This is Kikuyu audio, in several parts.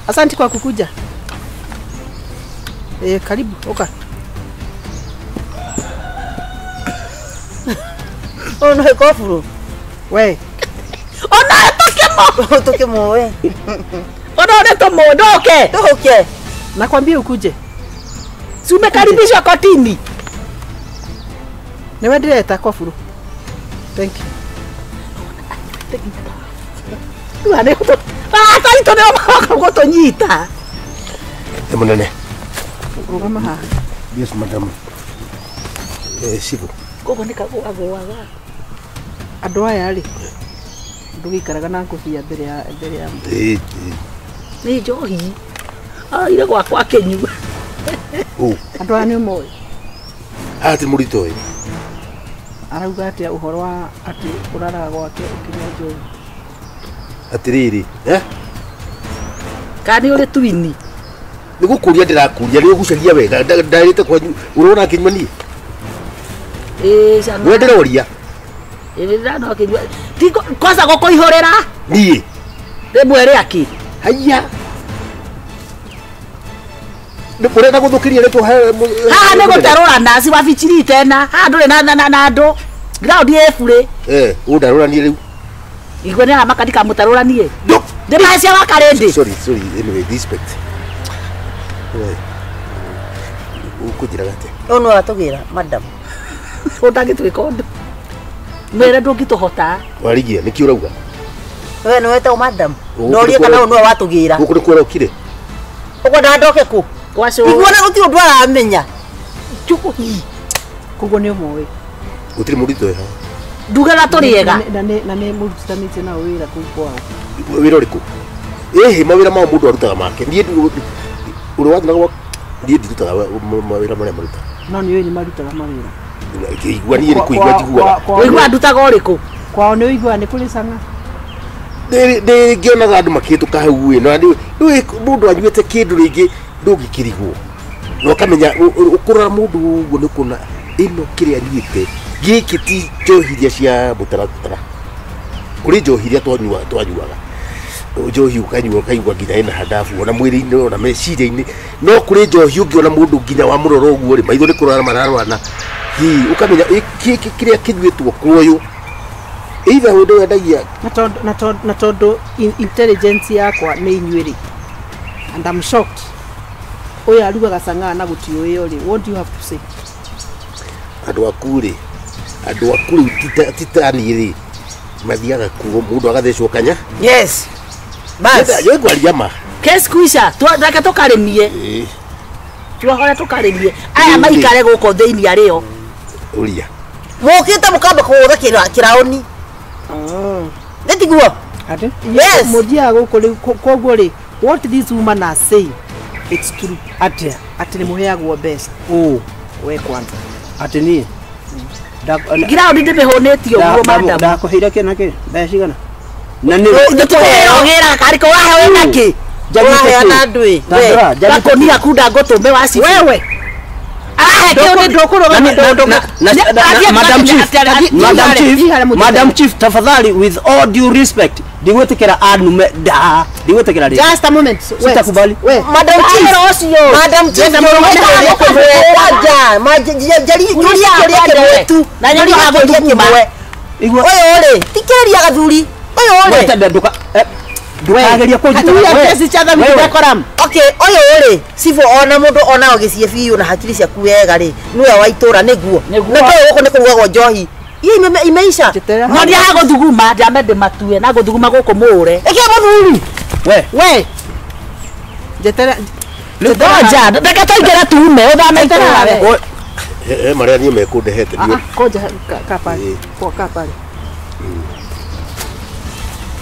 Asante kwa kukuja. Karibu oka. Ono kofuru. We. Ona tokemo. Tokemo we. Ona ole tomodoke. Toke. Nakwambia ukuje. Si umekaribishwa kotini. Niwe ndireta kofuru. Thank you. Tuane kuto. Ah, tali to ne gotonyita. Munene. Rugama haha. Yes, madam. Sibu. Kogo nika agwaga. Andũ aya rĩ ndũgĩikaraga na ngũbia mbere ya Nĩ njohi. Ire gwakwa akĩnyua. Andũ aya nĩ ũmoĩ. Ati mũritũ ĩ. Arauga atĩa ũhoro wa atĩ ũraraga gwake ũkĩnyua njohi? Atĩrĩrĩ, eh? Kana nĩ ũrĩ twini? Nĩ gũkũria ndĩrakũria, nĩ ũgucaria wega, ndarĩte kwanyu, ũrona akĩnyua niĩ? Ĩĩ, canga. We ndĩroria. Ĩĩ, ndĩrona akĩnyua. Ti kwanza gũkũihũrĩra? Niĩ. Rĩmwe rĩakĩ? Haiya. Nĩ ũrenda gũthũkĩria rĩtwa haha nĩ gũterũrana si wabichiri tena. Haha ndũrĩ na andũ. Ground ĩ burĩ. Ũndarũranie rĩu. Igwe nĩ aramaka ndikamũtarũranie. Ndĩmahe cia wakarĩndĩ. Sorry, sorry, anyway, respect. Ũkũnjĩraga atĩa? Ũyũ nĩwe watũgĩra, madam. Ũndangĩtuĩka ũndũ. Mwĩre ndũngĩtũhota. Warigia, nĩkĩ ũrauga? We nĩwe wetagwo madam. Ndorie kana ũyũ nĩwe watũgĩra. Gũkũ nĩkuo ũrokire? Ũkwendaga ndoke kũ? Kwa cũũ. Iguona gũtirĩ ũndũ aramenya. Njohi. Koguo nĩ ũmoĩ. Gũtirĩ mũritũ wĩ haha. Ndugaga tũrĩega. Na nĩ mũrutithanĩtie nao wĩra kũu kwao. Wĩra ũrĩkũ? Ĩhĩ, mawĩra mao mũndũ arutaga make. Niĩ ũrĩa wathiĩ na niĩ ndirutaga mawĩra marĩa marutaga. No nĩ ũĩ nĩ marutaga mawĩra. Igua niĩ nĩ kũigua njiguaga. Ũiguaga ndutaga ũrĩkũ? Kwao nĩ ũiguaga nĩ kũrĩ cang'a. Ndĩ ngĩonaga andũ makĩhĩtũka hau ĩ, na nĩ mũndũ anyuĩte kĩndũ rĩngĩ ndũngĩkĩrigwo. Na ũkamenya ũkũrora mũndũ ũguo nĩ ũkuona ĩno kĩrĩa anyuĩte gĩkĩ ti njohi iria cia mũtaratara. Kũrĩ njohi iria twanyuaga. Njohi ũkanyua ũkaigua nginya ĩna handabu ona mwĩrĩ-inĩ ona meciria-inĩ. No kũrĩ njohi ũngĩona mũndũ nginya wamũrora ũguo rĩ, maitho nĩ kũrora mararorana. Hihi ũkamenya gĩkĩ kĩrĩa kĩnyuĩtwo kwa ũyũ. Either ũndũ wendagia na tondũ intelligence yakwa nĩ inyuĩ rĩ. And I'm shocked. Ũyũ arugaga cang'aa na gũtiũĩo rĩ. What do you have to say? Andũ aku rĩ, andũ aku rĩu ti ta niĩ rĩ, mathiaga kuo mũndũ agathecwo kanya. Yes. Bas. Yo ngwaria ma. Kesi kuisha, reke tũkarĩmie. Tuohore tũkarĩmie. Aya maikare gũkũ thĩinĩ arĩo. Ũria. Mũkĩte mũkamba kũgũtha kĩraũni. Nĩ tiguo? Ate? Yes. Mũthiaga gũkũ rĩu koguo rĩ, what this woman are saying, it's true. Atĩa? Atĩ nĩ mũheagwo mbeca. Ũ. We kwanza. Atĩ niĩ? Ground ndĩmĩhũnĩtie ũguo madam. Ndakũheire kĩ na kĩ? Mbeca cigana? Na nĩ Nĩtũheo gĩra karĩkũ waheo nakĩ? Ũraheana andũ ĩ. Gakũnia kunda ngũtũme wa cibũ. Wewe. Arahe kĩu nĩ ndũkũrũgama. Madam Chief, tafadhali, with all due respect, ndigwĩtĩkĩra anume da, ndigwĩtĩkĩra rĩngĩ. Just a moment. Sitakubali. Madam Chief. Madam Chief, Ũyũ rĩ, tikĩrĩria gathuri. Ũyũ rĩ. Ndũkageria kũnjĩta. Okay, ũyũ rĩ, cibũ ona mũndũ ona ũgĩciĩ biũ na hakiri ciaku wega rĩ, nĩwe wa itũra nĩguo. Na ndũĩ gũkũ nĩ kũrugagwo njohi. Ii imeisha. No ndiaga gũthuguma, ndiambe ndĩmatue na gũthuguma gũkũ mũũre. Ĩkĩa mũthuri. We. We. Njetera. Ngoja, reke tũingĩre tume, ũthame itũra we. He marĩa niĩ mekũndehete niĩ. Koja kaa pale. Kaa pale.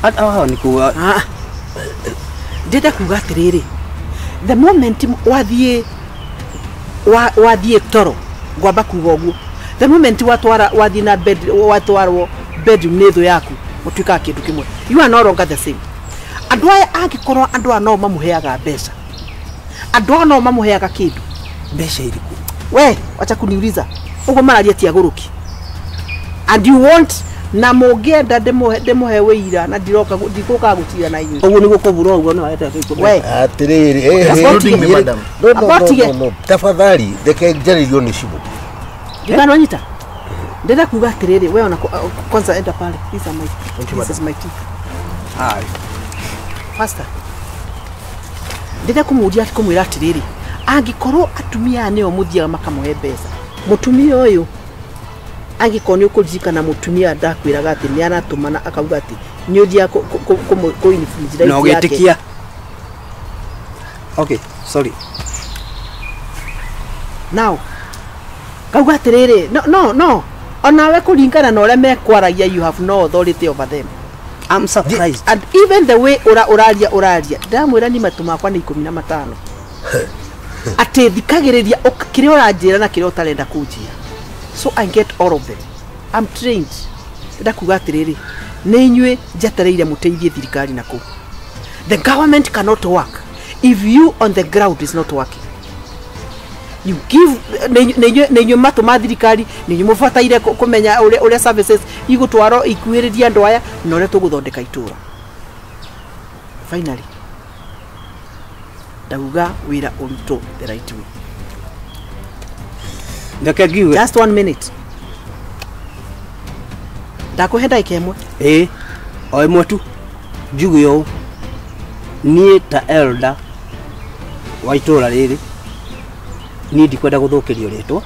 Haha nĩ kuga. Ndĩrenda kuga atĩrĩrĩ, the moment wathiĩ wathiĩ toro, ngwamba kuga ũguo. The moment watwara wathiĩ na bed watwarwo bedroom nĩ thũ yaku, mũtuĩkaga kĩndũ kĩmwe. You are no longer the same. Andũ aya angĩkorwo andũ aya no mamũheaga mbeca. Andũ aya no mamũheaga kĩndũ. Mbeca irĩkũ? We, wacha kuniuliza. Ũguo mararia ti agũrũki. And you want Na mũngĩenda ndĩmũhe wĩira na ndiroka ndikũka gũcira na inyuĩ. Ũguo nĩguo kũbura ũguo no ete We. Atiriri, no no no no, tafadhali reke njarĩrio nĩ cibũ. Ndikananyita. Ndĩrenda kuga atĩrĩrĩ, we ona kwanza enda pale. These are my this is my tea. Hai. Faster. Ndĩrenda kũmũria kũmwĩra atĩrĩrĩ, angĩkorwo atumia aya nĩo mũthiaga makamũhe mbeca. Mũtumia ũyũ angĩkorwo nĩ ũkũririkana mũtumia ndakwĩraga atĩ nĩ aratũmana akauga atĩ nĩ ũthiaga kũ infringe Na right yake. ũgĩtĩkia. Okay, sorry. Now, kauga atĩrĩrĩ, no no no, onawe kũringana na ũrĩa mekwaragia, you have no authority over them. I'm surprised. And even the way ũraria ũraria, ndamwĩra ni matũ makwa nĩ 15. Atĩ thikagĩrĩria kĩrĩa ũranjĩra na kĩrĩa ũtarenda kũnjĩra. So I get all of them. I'm trained. Ndĩrenda kuga atĩrĩrĩ, nĩ inyuĩ njetereire mũteithie thirikari na kũu. The government cannot work if you on the ground is not working. You give nĩ inyuĩ matũ ma thirikari, nĩ inyuĩ mũbataire kũmenya ũrĩa services igũtwarwo ikuhĩrĩrie andũ aya na ũrĩa tũgũthondeka itũra. Finally, ndauga wĩra ũrutwo the right way. Reke ngiuge. Just 1 minute. Ndakũhe ndagĩka ĩmwe. Ĩĩ, o ĩmwe tu. Njuge ũũ, niĩ ta elder wa itũra rĩrĩ, niĩ ndikwenda gũthũkĩrio rĩtwa,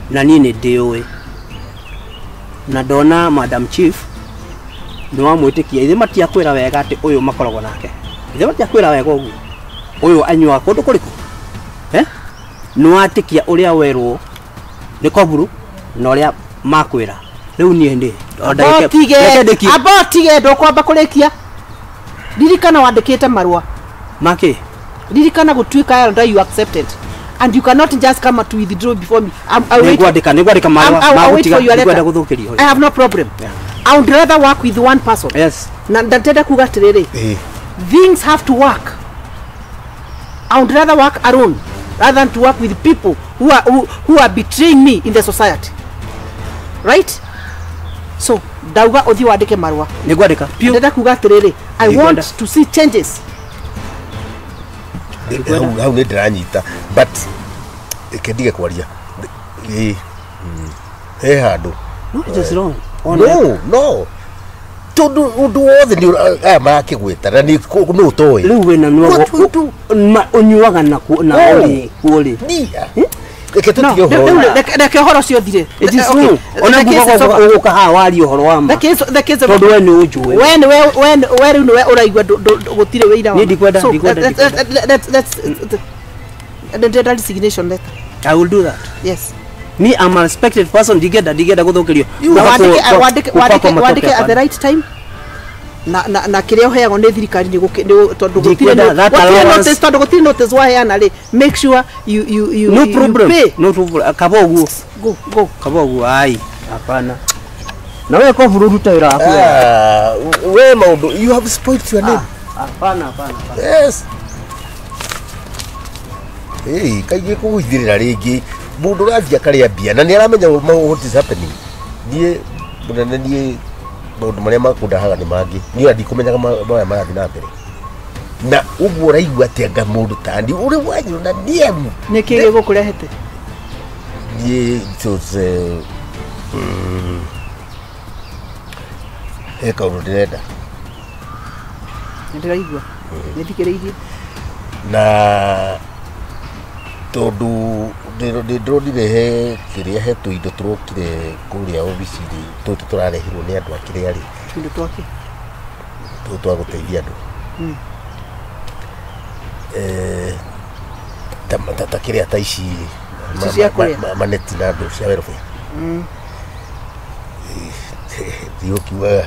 na niĩ nĩ ndĩũĩ. Na ndona Madam Chief nĩ wamwĩtĩkia, ithe matiakwĩra wega atĩ ũyũ makoragwo nake. Ithe matiakwĩra wega ũguo. Ũyũ anyuaga kũndũ kũrĩkũ? Eh? Nĩ watĩkia ũrĩa werwo nĩ koburu na ũrĩa makwĩra. Rĩu niĩ ndĩ o ndagĩka- reke ndĩkie. Amba tige ndũkwamba kũrĩkia. Ririkana wandĩkĩte marũa. Makĩ? Ririkana gũtuĩka elder you accepted. And you cannot just come to withdraw before me. I'll wait. Nĩngwandĩka marũa I'll wait magũtiga for your ndikwenda letter. gũthũkĩrio. I have no problem. Yeah. I would rather work with one person. Yes. Na ndenda kuga atĩrĩrĩ, Ĩĩ. things have to work. I would rather work alone rather than to work with people who are betraying me in the society. Right? So, ndauga ũthiĩ wandĩke marũa. Nĩngwandĩka. Piũ. Ndenda kuga atĩrĩrĩ, I Nĩngwenda. want to see changes. Hau nĩ ndĩranyita, but reke ndige kwaria. Ĩĩ. He handũ. No, it is wrong. No, no. Tondũ ũndũ wothe nĩ aya marakĩgwĩta na nĩ nũ ũtoĩ. Rĩu wĩna What we do? ũnyuaga na kuo na No. ũrĩ kuo rĩ. Nia. Reke No, tũtige ũhoro rĩu ũyũ. reke ũhoro ũcio ũthire. It is Okay. wrong. Ona The case is over. ũgũka haha warie ũhoro wa ma. The case Tondũ we nĩ ũnjũĩ. we nĩwe we we rĩu nĩwe ũraigua gũtirĩ wĩira wa Niĩ ndikwenda, So, ndikwenda, let's ndĩrenda resignation letter. I will do that. Yes. Me, I'm a respected person, ndigenda gũthũkĩrio. Na Gũkwa- wandĩke gũkwa wandĩke matoke wandĩke at the hapana. right time. Na kĩrĩa ũheagwo nĩ thirikari nĩ tondũ gũtirĩ Ndikwenda that gũtirĩ allowance. notice, tondũ gũtirĩ notice waheana rĩ, make sure you No you problem. pay. No problem. Kaba ũguo. Go go. Kaba ũguo. Ai, hapana. Na we koburu rute wĩra waku wega. Ah, we maũndũ, you have spoilt your name. Hapana, hapana, hapana. Yes. Hey, kaingĩ kũgũithĩrĩra rĩngĩ mũndũ ũrathiĩ akarĩa mbia na nĩ aramenya what is happening. Niĩ mũnene, niĩ maũndũ marĩa makũndahaga nĩ mangĩ. Niĩ ona ndikũmenyaga maya marathiĩ na mbere. Na ũguo ũraigua atĩa nga mũndũ tani ũrĩ wanyu na niĩ Nĩ kĩĩ gĩgũkũrehete? Niĩ it was, he kaũndũ ndĩrenda. Nĩ ndĩraigua. Nĩ thikĩrĩirie. Na tondũ ndĩronire he kĩrĩa he tũindo tũrokire kũrĩa obici-inĩ tũtũ tũrarehirwo nĩ andũ a kĩrĩa rĩ, Tũindo twake. tũtũ twa gũteithia andũ. Ta kĩrĩa ta ici Ici cia kũrĩa? maneti na andũ cia welfare. Ndigũkiugaga.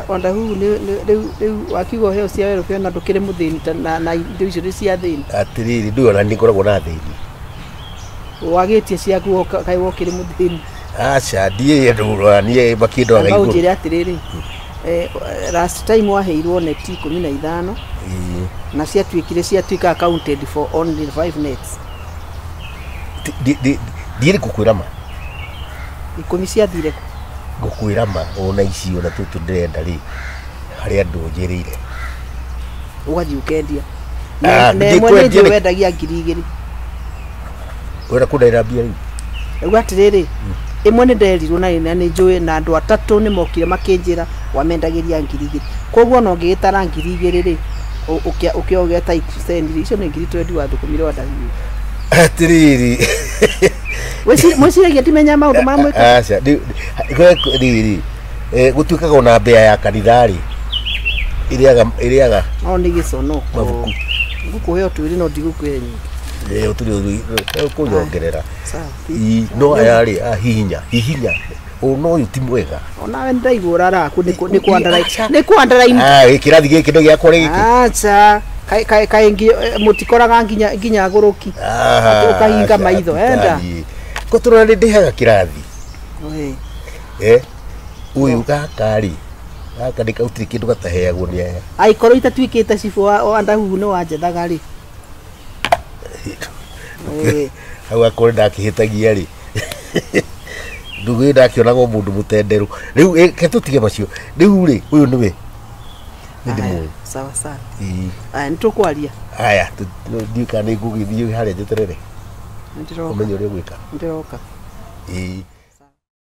Wanda huu rĩu wakiuga ũheo cia welfare na ndũkĩrĩ mũthĩni na indo icio nĩ cia thĩni. Atĩrĩrĩ, ndũĩ ona nĩ ngoragwo na thĩni. Wagĩtie ciaku kaĩ wokĩrĩ mũthĩni. Aca, ndiĩ andũ niĩ makĩndoraga Amba igũrũ. ũnjĩre atĩrĩrĩ, last time waheirwo neti 15 Ĩĩ. na ciatuĩkire ciatuĩka accounted for only 5 nets. Ndiĩ ngũkwĩra ma. 10 ciathire kũ? Ngũkwĩra ma ona ici ona tũtũ ndĩrenda rĩ harĩ andũ njĩrĩire. Ũgathiĩ ũkendia. Ah, Na ĩmwe nĩ ndikwendia njũĩ nĩ- wendagia 2000. Ũrenda kũndaĩra mbia rĩu? Rĩu atĩrĩrĩ, ĩmwe nĩ nderirwo na nĩ njũĩ na andũ atatũ nĩ mokire makĩnjĩra wamendagĩria 2000. Koguo ona ũngĩgĩtara 2000 rĩ, ũkĩogeta iceni icio nĩ 20,000 wathũkũmire wandahiũ. Atĩrĩrĩ. Mwĩciragia ndimenya maũndũ ma mwĩka? Aca, rĩrĩ gũtuĩkaga ona mbea ya kanitha rĩ ĩrĩaga No nĩ gĩconoko. Mabuku. Ngũkũhe o twĩrĩ no ndigũkũhe nyingĩ. Ũtũrĩ ũkũnyongerera. Sawa. No aya rĩ hihinya hihinya no ũyũ ti mwega. Onawe nĩndaigua ũraraku nĩ kũ underline. Ah, kĩrathi gĩkĩ nĩ gĩakwa rĩ gĩkĩ. Aca, kaĩ mũtikoraga nginya agũrũki. Atĩ ũkahinga maitho, enda. Ko tũrona nĩ ndĩhaga kĩrathi. Ũyũ gaka rĩ gaka nĩ gũtirĩ kĩndũ gataheagwo nĩ aya. Aikorwo itatuĩkĩte cibũ wa Ndahuhu nĩ wanjethaga rĩ. Hau akorwo ndakĩhĩtagia rĩ. Ndugu ĩyo ndakĩonaga mũndũ mũtenderũ. Rĩu ke tũtige macio. Rĩu rĩ ũyũ nĩwe. Nĩ ndĩmũĩ. Sawa sawa. Aya nĩtũkwaria. Aya ndiũĩ kana nĩ ngũgĩthiĩ harĩa njeterere. Nĩndĩroka. Ũmenye ũrĩa ũgwĩka. Nĩndĩroka.